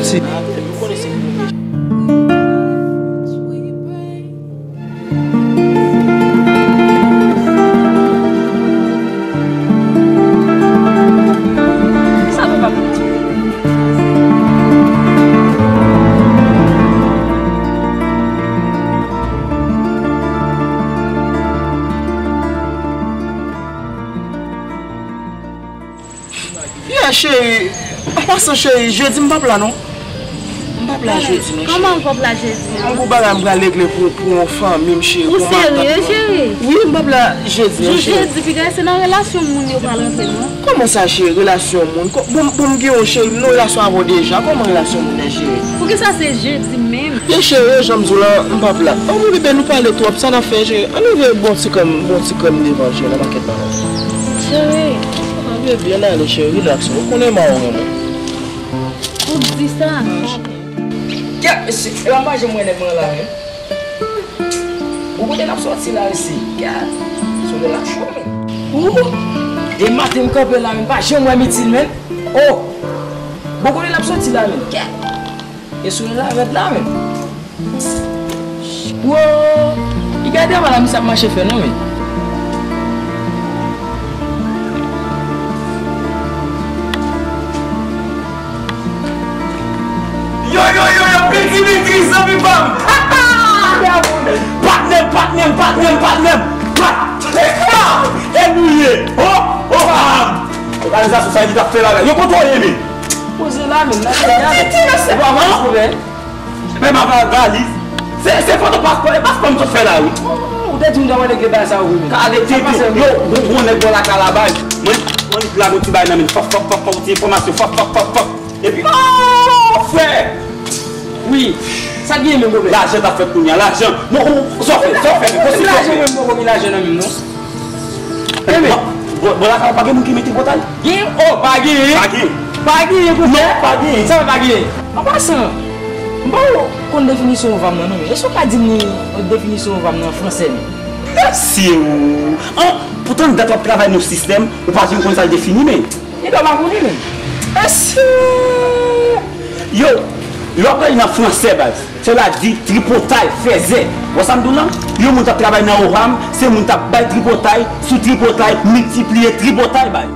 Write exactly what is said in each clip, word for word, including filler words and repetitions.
Atè, nou konnen se pou nou. Sa nou pa pou di. Yeah, cheri. An pasan, cheri, jedi m p ap la, non. M p ap la jedi, non, cheri. Kòman ou p ap la jedi a? Yon gwo bagay m pral regle pou, pou yon fanmi m, cheri. Ou serye, cheri? Wi, m p ap la jedi, non, cheri. Jou jedi, piga se nan relasyon moun yo pral antre, non? Kòman sa, cheri, relasyon moun? Kò-, bon, bon, m gen yon cheri, m nan relasyon avè w deja. Kòman relasyon moun nan, cheri? Poukisa se jedi menm? Byen, cheri, jan m di w la, m p ap la. Anmwe, bebe, nou pale twòp, sa n ap fè, cheri? Ann rive bon ti krèm, bon ti krèm devan, cheri, nan pakèt bagay. Cheri. Anmwe, byen ale, cheri, rilaks. Ou konnen m a ou renmen. Ou di sa? Kèt, mesye, e pa m pa janm wè nèg mwen la, menm. Ou kote n ap sòti la, mesye? Gad, solèy la cho, menm. Ou, de maten m kanpe la, menm, pa janm wè Mitil, menm. Oh! Bon, kote n ap sòti la, menm? Kèt! E sou la rèd la menm. Wo! Li gade anba la, misye ap mache fè non, men. Yo, yo, yo, yo, piti, piti, zanmi pa m. Patnè m, patnè m, patnè m, patnè m. Patnè m. E nou ye. Oh, oh, ah. Òganizasyon sa ki t ap fè bagay. Yo kontwole, men. Poze la, men, nan fè gade. Ou pa wè? Men m ap al valiz. Se, se foto paspò, e paspò m sot fè la, wi. Ou te di m dwe mande ke bagay sa yo, wi, men. Kale tete. Yo, bon, bon, nèg bò lakay la bay. Mwen, mwen la gon ti bay nan men. Fòp, fòp, fòp, fòp, ti enfòmasyon. Fòp, fòp, fòp, fòp. Epi, oh, frè! Wi. Sa k gen menm, Gobè? Lajan t ap fèt kounye a, lajan. Non, ou, sa w fè, sa w fè, men, konsi sa w fè. Lajan, menm, poko gen lajan nan men m, non. Enben. Bon, bon, lakay ou pa gen moun ki mete pòtay? Gen, oh, pa genyen. Pa genyen. Pa genyen, konpè. Non, pa genyen. Sa pa genyen. An pasan, m pa konn definisyon ou va m nan, non, men èske w ka di m yon definisyon ou va m nan an fransè, men? Mesye ou! An, poutan dat w ap travay nan yon sistèm, ou pa janm konn sa l defini, men. Li pa makounen menm. Èske yo, lè w ap gade nan fransè, baz, sèla di tripotay, fèzè. Wè sa m di w lan? Yon moun t ap travay nan Oham, se moun t ap bay tripotay, sou tripotay, miltipliye tripotay bay.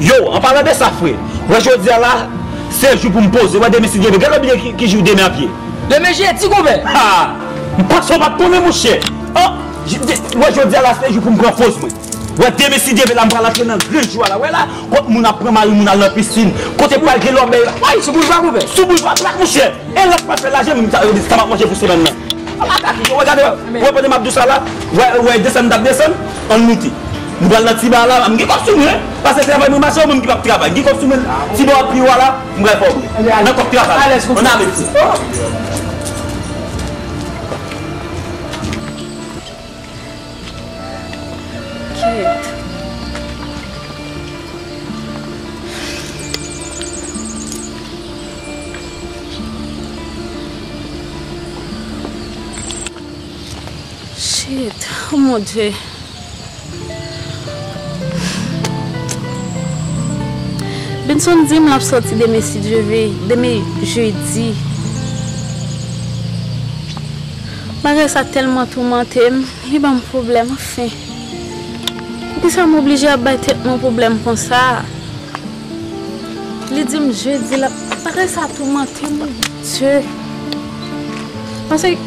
Yo, an palan de sa, frè, wè jodi a la, se jou pou m poze. Wè demen si Dye vle. Gade w bliye ki, ki jou demen ap ye. Demen jedi, konpè. Ha! M panse w pa t konnen, monchè. An, j-, de-, wè jodi a la, se jou pou m pran poz mwen. Wè demen si Dye vle la, m pral antre nan gran jou a la. Wè la, kot moun ap pran mari moun al nan pisin. Kote pral gen lòbèy la. Ay, sou boulva, konpè. Sou boulva, plat, monchè. E lòt pa fè lajan, menm sa, yo di sa m ap manje pou semèn nan. Ala kaki, yo, gade, wè, pandan m ap di w sa la, wè, wè, desann m t ap desann, ann moute. Nou pral nan ti ba la, m gen kòb sou mwen, paske se travay mwen mache, ou menm ki p ap travay. M gen kòb sou mwen, ti ba w pi wo a la, m pral fè w. Nan kòb travay. Ann ale. Kèt. Shit, oh mon Dieu. Benson di m l ap sòti demen si Dye vle, demen jedi. Bagay sa tèlman toumante m, li ban m pwoblèm, anfen. Poukisa m oblije ap bay tèt mwen pwoblèm konsa? Li di m jedi l ap, bagay sa toumante m, mon Dye. Paske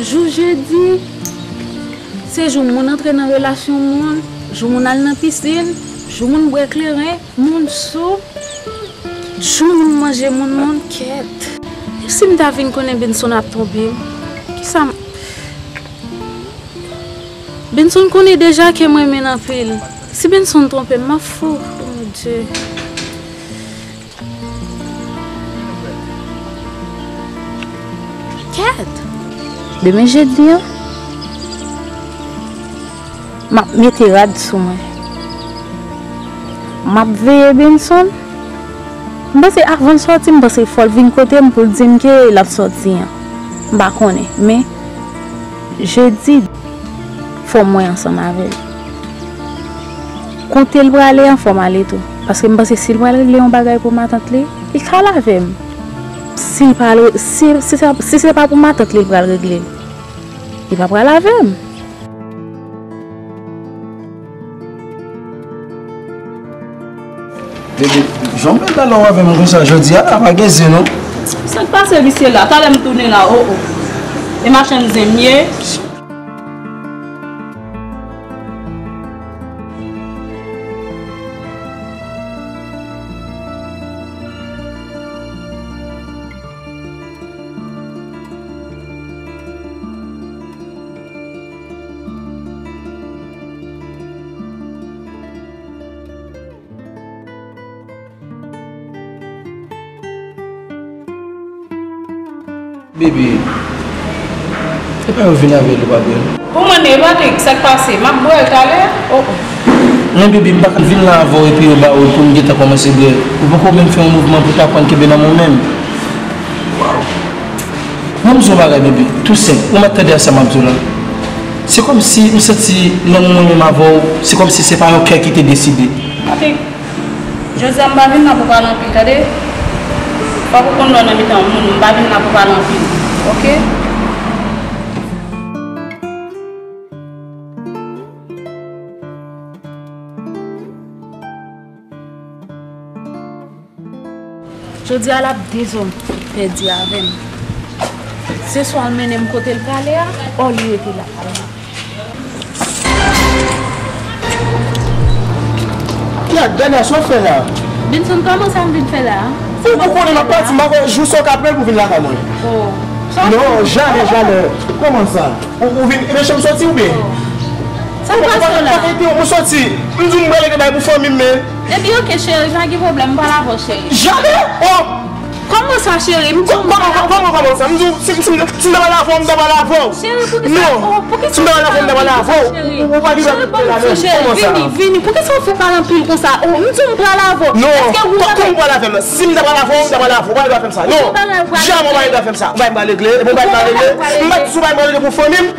jou jedi, se jou moun antre nan relasyon moun, jou moun al nan pisin, jou moun bwè kleren, moun sou. Jou moun manje moun, moun kèt. E si m ta vin konnen Benson ap twonpe m? Kisa m. Benson konnen deja ke m renmen l anpil. Si Benson twonpe m, m ap fou. Oh mon Dieu. Kèt! Demen jedi an, m ap mete rad sou mwen. M ap veye Benson. M panse avan l sòti, m panse fò l vin kote m pou l di m ke l ap sòti an. M pa konnen, men jedi, fò m wè ansanm avè l. Kote l prale an, fò m ale tou. Paske m panse si l pral regle yon bagay pou matant li, li ka al avè m. Si l pral, si, si, se, si se pa pou matant li, li pral regle l, li pa pral avè m. Bebe, jan w pral pale w avè m konsa jodi a la, pa gen zen non. Sa k pase visye la? Talè m tounen la, o o. E machann zen m ye. Bebe, e pa yo vin avè l ou pa bwè l? Pou mwen menm, Patrick, sa k pase? M ap bwè l talè? O o. Men bebe, m pa ka vin la avè w epi yo ba w l pou m gentan kòmanse bwè l. Ou poko menm fè yon mouvman pou w ta pran l kenbe nan men w menm. Waw. Ban m di w yon bagay, bebe. Tou senp. Ou mèt tande a sa m ap di w la. Se kòmsi m santi lanmou mwen menm avè w, se kòmsi se pa yon kè ki te deside. Patrick, jodi a m pa vin la pou pale anpil, tande? Fòk ou konn lè w nan mitan moun, m pa vin la pou pale anpil, oke? Jodi a l ap dezòm pèdi avè m. Se swa l mennen m kote l prale a, ò li rete la avè m. Kiyat, Dania, sa w fè la? Benson, kòman sa m vin fè la a? Ou, ou konnen m ap pati, m pa kwè jou sa w ka pran pou vin lakay mwen. Oh. Non, jamè, jamè. Kòman sa? Ou, ou vin, ebyen, chanm soti oubyen? Oh. Sa k pase w la? Ou soti. M di w m prale gen bagay pou fanmi m, men. Epi, oke, cheri, pa gen pwoblèm, m pral avè w, cheri. Jamè! Oh! Kòman sa, cheri? M di w m pral avè w. Kòman, kòman, kòman sa? M di w, si, si, si m ta pral avè w, m ta pral avè w. Cheri, poukisa? Non. Oh, poukisa w fè pale anpil konsa, cheri? Ou, ou pa gen dwa kite la menm. Cheri, ban m di w, cheri, vini, vini. Poukisa w fè pale anpil konsa? Oh, m di w m pral avè w. Non, kòman w pral avè m? Si m ta pral avè w, m ta pral avè w. Ou pa gen dwa fè m sa. Non. Jamè w pa gen dwa fè m sa. Ou pa gen dwa regle. Epi w pa gen dwa regle. M pa di w pa gen dwa regle pou fanmi m.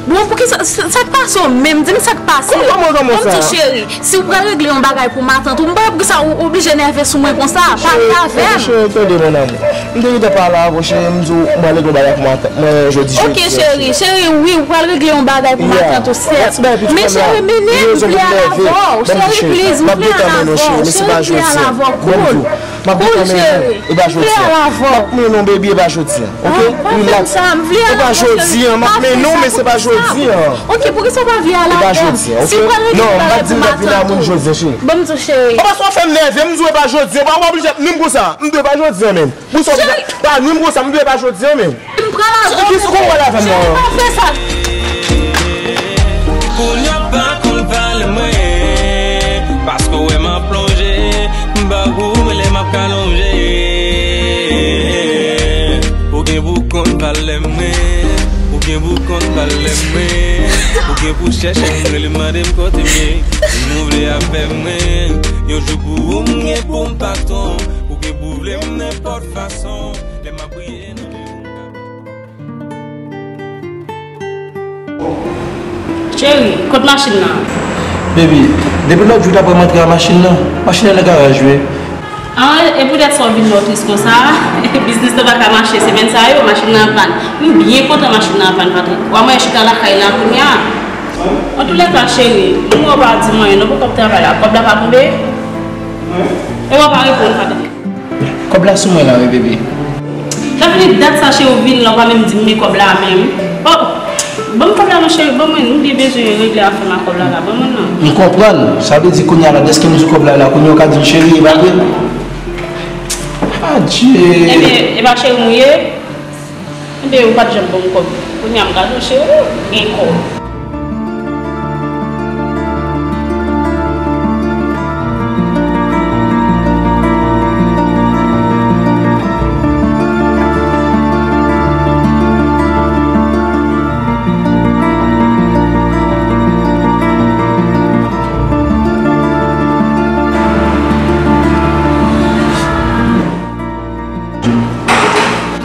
Bon, poukisa, sa, sa k pase w menm? Di m sa k pase. Kòman, kòman, kòman sa? Ban m di w, cheri, si w pral regle yon bagay pou matant ou, m pa wè poukisa ou oblije nève sou mwen konsa. Pale avè m. Cheri, cheri, tande, mon amour. M te gentan pale avè w, cheri, m di w m pral regle yon bagay pou matant mwen jodi, jodi. Oke, cheri, cheri, wi, ou pral regle yon bagay pou matant ou, sèt. Men, cheri, mennen m, m vle al avè w. Cheri, please, m vle al avè w. Cheri, m vle al avè w. Cool. M ap detanmen nou. E pa jodi a. M ap mennen w, baby, e pa jodi a. Oke? Relax. E pa jodi a, m ap mennen w, men se pa jodi a. Oke, poukisa w pa vle al avè m? E pa jodi a, oke? Non, m pa t di m t ap vin a moun jodi a, cheri. Ban m di w, cheri. Ou pa sou fè m nève, m di w e pa jodi a. Ou pa oblije ap nwi m konsa. M di w e pa jodi a, menm. Poukisa w pa nwi m konsa, m di w e pa jodi a, menm. M pral avè w. Ki sou konn pral avè m nan? Cheri, pa fè sa. Kounye a pa konn pale mwen, paske w wè m ap plonje, m pa goumen lè m ap kalonje. Ou gen pou konn pale mwen, ou gen pou konn pale mwen, ou gen pou chèche m, rele m, mande m kote m ye. Si w vle avè mwen, yon jou pou ou m gen pou m pa twonpe, ou gen pou vle m nenpòt fason, lè m ap priye nan men ou. Cheri, kot machin nan? Baby, depi lòt jou w t ap wè m antre a machin nan, machin nan nan garaj wi. Ah, e poutèt sa w vin la w tris konsa? Biznis lan pa ka mache semèn sa yo, machin nan an pàn. M byen kontan machin nan an pàn, Patrick. W a mwen chita lakay la kounye a. Antoulèka, cheri, m wè w pa di m anyen non, pou kòb travay la. Kòb la pa tonbe? E w pa reponn, Patrick. Kòb la sou mwen la wi, bebe. Sa fini dat sa, cheri, w vin la, w pa menm di m men kòb la menm. Oh, ban m kòb la non, cheri, ban mwen, m byen bezwen regle afè m ak kòb la la, ban mwen non. M konprann. Sa vle di kounye a la, dèske m di w kòb la la, kounye a w ka di m cheri, e pa vre? Adje! Ebyen, e pa cheri m ou ye? Ebyen, ou pa t janm ban m kòb. Kounye a m gade w, cheri, ou gen kòb.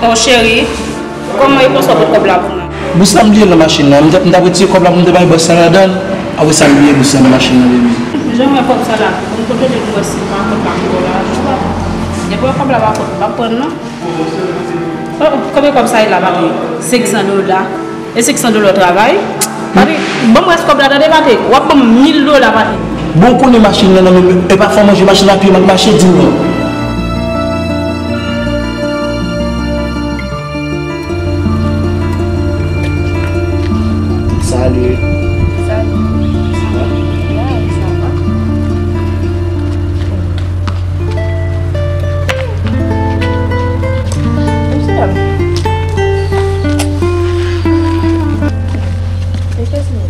Oh, cheri, kòman e konsa w pot kòb la pou mwen? Bous la m bliye nan machin nan. M t ap, m t ap retire kòb la pou m te bay bòs la ladan l. Apre sa, m bliye bous la nan machin nan, baby. Jan m wè kòb sa la, pou m kontwole pou m wè si l pa kòb la m ba w la. Depi w wè kòb la pa kòb, m p ap pran l, non. Oh, oh, konbyen kòb sa ye la, papi? Senk san dola. E senk san dola w travay? Papi, ban m rès kòb la, tande, papi. W ap ban m mil dola, papi. Bon, w konnen machin nan nan men m, e pa fè w manje machin nan, pye m ap mache, di m non. Salut. Salut. Ça va? Yeah, ça va. Mesye, e kiyès li ye?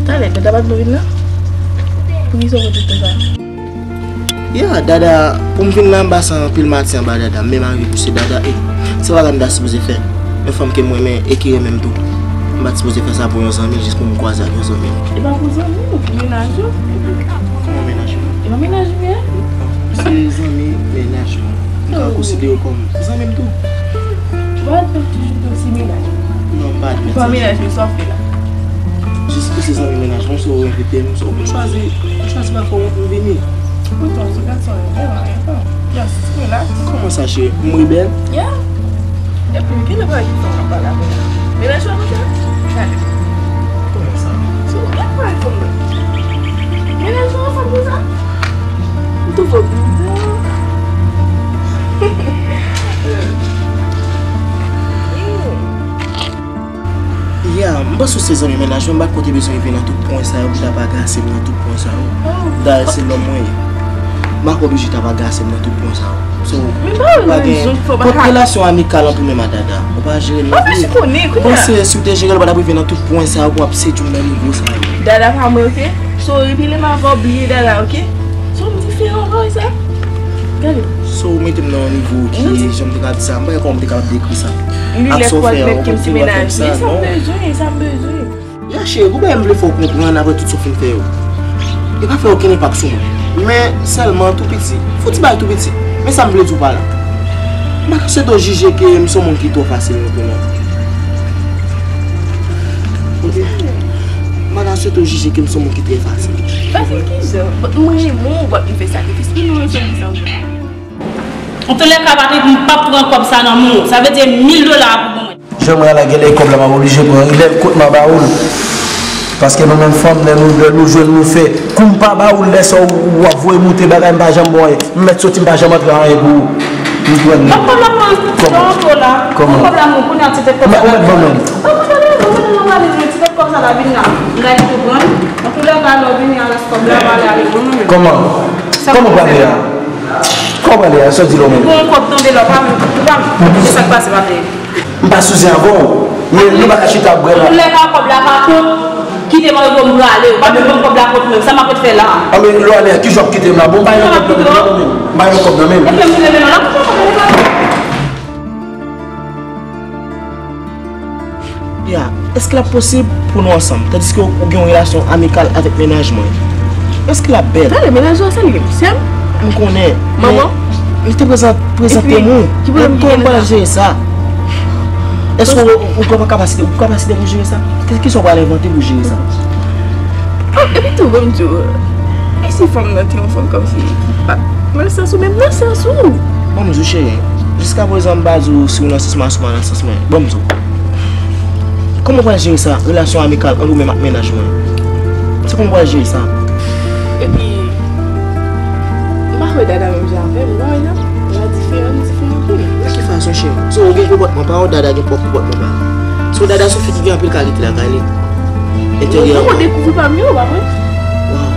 Talè, Dada pa t vle vin la? Poukisa w fè tout tan sa? Ya, Dada, pou m vin la, m pase anpil mati anba Dada, m menm arive pouse Dada, e se bagay m ta sipoze fè. Yon fanm ke m renmen e ki renmen m tou. M pa t sipoze fè sa pou yon zanmi, jis pou m kwaze ak yon zanmi. E pa pou zanmi w, pou mennaj ou. Kòman mennaj mwen? E pa mennaj ou ye? Se zanmi mennaj mwen. M ka konsidere w kòm zanmi m tou. Ou pa t toujou te osi mennaj ou? Non, m pa admèt sa. Ou pa mennaj ou, sa w fè la? Jis pou se zanmi mennaj mwen, so w envite m, so m chwazi, m chwazi pa fè w wont, m vini. Poutan, se gason yo, vrèman, ankò. Just relax. Kòman sa, cheri? M rebèl? Yeah. Epi, kilè w pral kite w ap pale avè l? Mennaj ou konsa? Gade. Kòman sa? So, lè w pral konn mwen. Mennaj ou ansanm konsa? M twouve w bizar. Yeah, m panse w se zanmi mennaj mwen, m pa t konn te bezwen rive nan tout pwen sa yo pou ta pa agase m nan tout pwen sa yo. Dayè, se nòm mwen ye. M pa t oblije ta pa agase m nan tout pwen sa yo. So, pa gen, pot relasyon amikal ant ou menm a Dada. Ou pa jere l non plis. Bon, se si w te jere l, ou pa t ap rive nan tout pwen sa yo pou w ap sedui m nan nivo sa yo. Dada pa mwen, oke? So, epi lè m avè w, bliye Dada, oke? So, m diferan ankò, e sa? Gade. So, ou mete m nan yon nivo ki, jan m te ka di sa, m pa wè kòman m te kapab dekri sa. Li lè fò l mèt ke m se mennaj li, e sa m bezwen, e sa m bezwen. Ya cheri, gon bagay m vle fè w konprann apre tout sa w fin fè yo. Li pa fè okenn enpak sou mwen. Men sèlman tou piti. Fouti bagay tou piti. Men sa m vle di w pa la. M pa ka swete w jije ke m se yon moun ki twò fasil nan tounen. Oke? M pa ka swete w jije ke m se yon moun ki trè fasil. Fasil kijan? But mwen renmen w, but m fè sakrifis pou nou, se bizan. Antoulèka, Patrick, m p ap pran kòb sa nan men w. Sa vle di mil dola a pou ban mwen. Jan mwen la, genlè kòb la m ap oblije pran. Lè l kout m a ba ou l. Paske nou menm fanm, lè nou, lè nou jwenn, nou fè. Kou m pa ba ou l, lè sa w, w ap voye moute bagay, m pa janm bon anyen. M mèt soti, m pa janm antre anyen pou ou. M pran l. Ban m kòb la, pran. Kòman? Jan w la. Kòman? Ban m kòb la, mwen, kounye a ti tèt kòb sa la. Ou mèt ban mwen. Ban mwen, ban mwen, ban mwen, ban mwen, ti tèt kòb sa la vin la. M gade tou pran. Antoulèka, lè w vini a, rès kòb la, pale avè mwen, mwen menm. Kòman? Kòman w prale a? Kòman w prale a? Sa w di la menm? Bon, kòb tonbe la, ou pa menm, ou pa menm. Se sa k pase, pa vle. M pa sipoze avè w. Men nou pa ka chita ap bwè la. Antoulèka, kòb la pa kont. Kite m antre pou m prale. Ou pa menm ban m kòb la kont mwen. Sa m ap ret fè la? Anben, lè w ale a, kijan w ap kite m la? Bon, m pa gen kòb nan men m. M pa gen kòb nan men m. Ebyen, m vle men non la. Ya, èske l ap posib pou nou ansanm, tandiske ou, ou gen yon relasyon amikal avèk mennaj mwen? Èske l ap bèl? Talè, mennaj ou a sa li gen? Sè m? M konnen. Manman? Men, li te prezan-, prezante m ou. Epi, ki pwoblèm ki gen la? Kòman m pral jere sa? Èske ou, ou gen kapasite, ou gen kapasite pou jere sa? Ki, kisa w pral envante pou jere sa? Oh, epi tou, ban m di w, e si fanm nan te yon fanm kòmsi ki pa t nan sans ou, menm nan sans ou? Ban m di w, cheri, jiskaprezan m pa di w si w nan sans mwen, si w pa nan sans mwen. Ban m di w. Kòman w pral jere sa, relasyon amikal ant ou menm ak mennaj mwen? Se kòman w pral jere sa? Epi, m pa kwè Dada menm jan avè m, non, non. Dada diferan, li diferan anpil. Nan ki fason, cheri? So, ou gen konpòtman pa w, Dada gen pwòp konpòtman pa l. So, Dada se yon fi ki gen anpil kalite lakay li. Enteryèman. Bon, bon, dekouvri pa m yo, pa vre? Wow.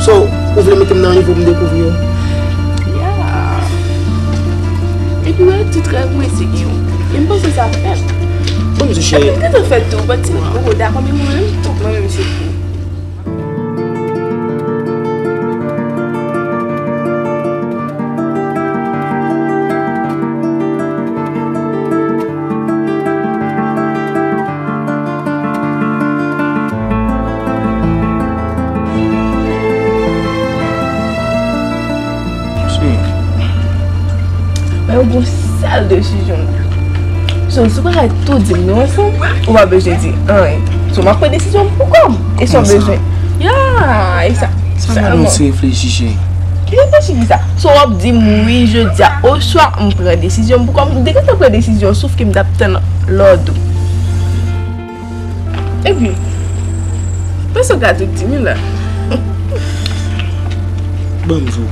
So, ou vle mete m nan yon nivo pou m dekouvri yo? Yeah. Epi wè, tout rèv mwen se gen ou. E m panse sa fèt. Bon, m di cheri. Epi m gentan fèt tou, but se mwen ki poko dakò, men mwen menm, tout mwen menm se pou. Men ou gon sèl desizyon. So, si w pa ka tou di m nou ansanm, ou pa bezwen di anyen. So, m ap pran desizyon m pou kò m. E si w bezwen. Ya, e sa. Sa pa nou ti reflechi, cheri. Reflechi ki sa? So, w ap di m wi jodi a, oswa m pran desizyon m pou kò m. M te gentan pran desizyon, sof ke m t ap tann lòd ou. Epi, pèsonn ka tout di m la. Ban m di w.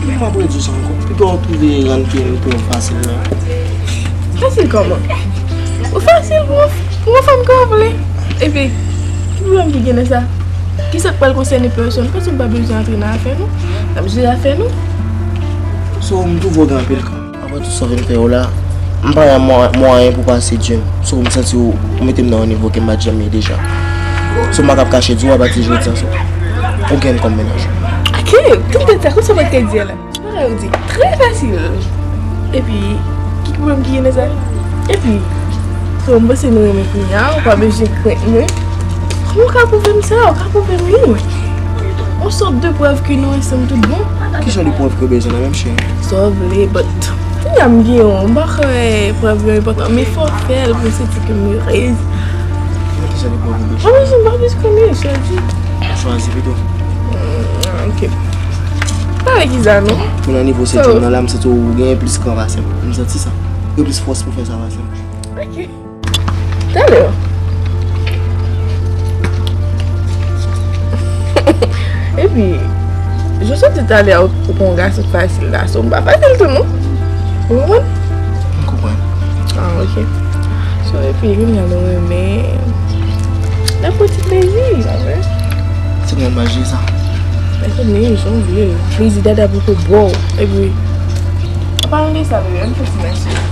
Mwen m ap redi w sa ankò. Pito w twouve rann ke m pran fasil la. Fasil kòman? Ou fasil pou yon, pou yon fanm ke w vle. Epi, ki pwoblèm ki gen nan sa? Kisa k pral konsène pèsonn? Pèsonn pa bezwen antre nan afè nou. N ap jere afè nou. So, m twouve w gen anpil kan. Apre tout sa w vin fè yo la, m pa gen mwa-, mwayen pou pase Jim. So, m santi w, ou mete m nan yon nivo ke m pa t janm ye deja. So, m pa kab kache di w apati jodi a, so, ou gen m kòm mennaj. Ok, tout tèt sa, konsa mwen te di la. Bagay ou di, trè fasil. Epi, ki pwoblèm ki gen nan sa? Epi, so, m panse nou renmen kounye a, ou pa bezwen krent mwen. Kòman w ka pwouve m sa? Ou ka pwouve m li. Yon sòt de prèv ke nou ansanm tout bon. Ki jan de prèv ke w bezwen la menm, cheri? Sa w vle, but kounye a m gen yon, m pa kwè prèv yo enpòtan, men fò w fè l pou w santi ke m erez. Men ki jan de prèv ou bezwen? Mwen bezwen, mwen bezwen konnen, cheri. Chwazi pito. Hmm, ok. Pa wè ki sa non. Pou nan nivo sèt nan la, m santi w genyen plis kran pase m. M santi sa. Gen plis fòs pou fè sa pase m. Ok. Talè. Epi, jan w sot di talè a, ou, ou pa yon gason fasil la, so m pa fasil tou non. Ou konprann? M konprann. Ah, ok. So, epi, kounye a nou renmen. N ap pran ti plezi, sa vre? Se nan maji sa. Mwen konnen, jan w vle. Plezi dada poko bò. Epi, an palan de sa, bebe, ann fè ti mache.